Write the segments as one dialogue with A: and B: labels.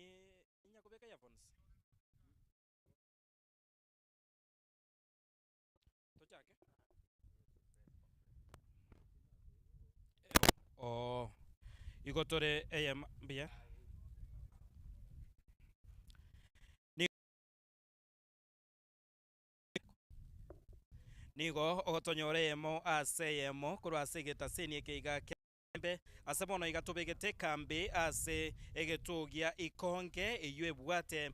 A: Ni inya kobeka earphones? Tochake? Oo, igo tore eyemo, mbuya. Nigo ogotonyora eyemo ase eyemo korwa ase egetaseni eke iga kia embe, ase bono iga tobegete ekambi ase egetuo gia ikonge eyio ebwate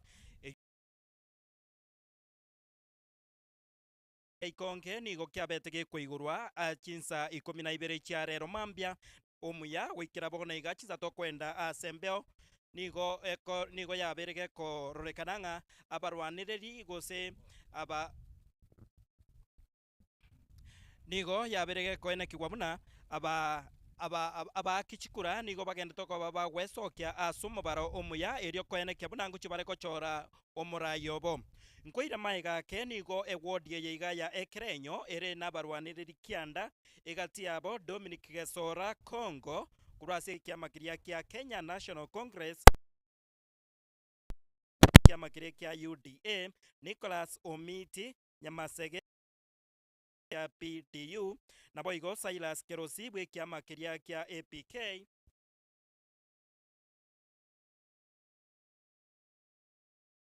A: Ikonge nigo kiabete gekoigorwa chinsa ikomi na ibere chia rero mambia, omuya goikera bono iga chinsa tokoenda ase embeo nigo eko nigo yabeire gekororekana ng'a abarwanereri gose aba Nigo yabeire gekoenekigwa buna aba aba abaaki chikura nigo bagendete koba bagwesokia ase omobaro omuya erio koenekia buna ngochia bare gochora omorai obo. Nkoira maega ake nigo ewodi eye iga ya Ekerenyo ere nabarwanereri kianda egati yabo Dominic Gesora Kongo korwa ase ekiama keria kia Kenya National Congress, ekiama keria kia UDA, Nicholas Omiti Nyamasege, kia PDU, naboigo Silas Kerosi bw'ekiama keria kia APK,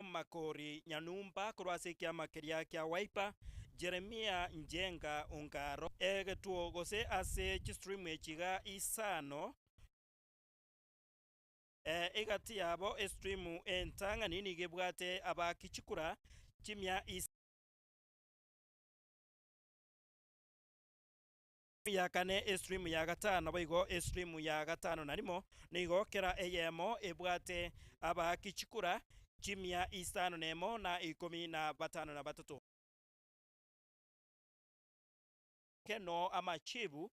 A: Makori Nyanumba korwa ase ekiama keria kia Wiper, Jeremia Njenga Ongaro. Egetuo gose ase chistream echi iga isano, Egati yabo estream entang'ani nigo ebwate abaaki chikura chimia Ya kane, estream ya gatano, boigo estream ya gatano na rimo, nigo kera eyemo ebwate abaaki chikura chimia isano nemo na ikomi na batano na batato. Keno amachibu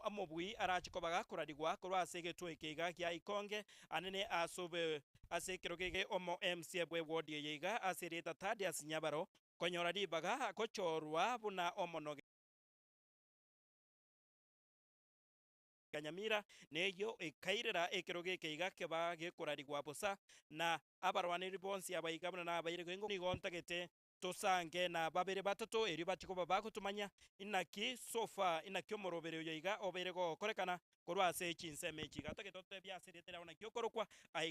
A: omobui arache koba gakorarigwa korwa ase egetuo eke iga gia ikonge anene ase obe ase ekerogo eke omo MCA bwe ward eye iga ase erieta Thaddeus Nyabaro konyora ribaga gochorwa buna omonoge Nyamira neyio ekairera ekerogo eke iga keba gekorarigwa bosa na abarwaneri bonsi aba iga buna nabaire nigo ntagete Tosange na babere batato, erio bachie koba bagotomanya inaki so far, inaki omoroberi oyo iga obeire gokorekana korwa ase chinsemo echi. Iga totagete ototebie ase erieta riao naki okorokwa, aiga.